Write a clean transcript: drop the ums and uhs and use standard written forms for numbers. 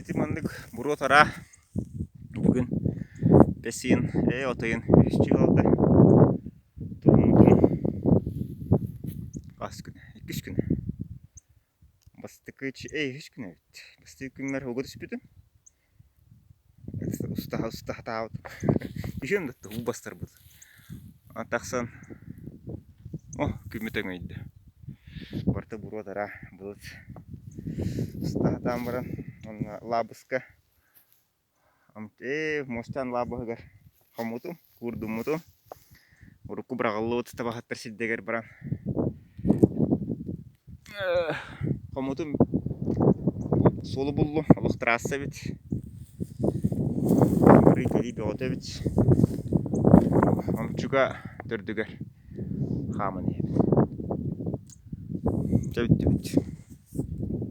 Ити маннык буруо-тараа бүгүн бэс ыйын, ээ от ыйын үһүс дьылалда туруммутун хас күнэ? Иккис күнэ. Бастакы ээ үһүс күнэ эбит. Бастакы күммэр ууга түспүтүм. Устаһа устаһатаабытым. Үһүөн да уу бастарбыт. Тахсан о күммүт өҥөйдө. Барыта буруо-тараа былыт устаһатаан баран уонна лаабыска ээ муостаан лаабыһыгар хоммутум, куурдуммутум. Урукку быраҕыллыбыт табаһыттар сирдэригэр баран хоммутум суолу буллум, олох трасса эбит. Барыы-кэлии бөҕөтө эбит. Омчуга төрдүгэр хааман иһэбин. Дьэ бүттүбүт.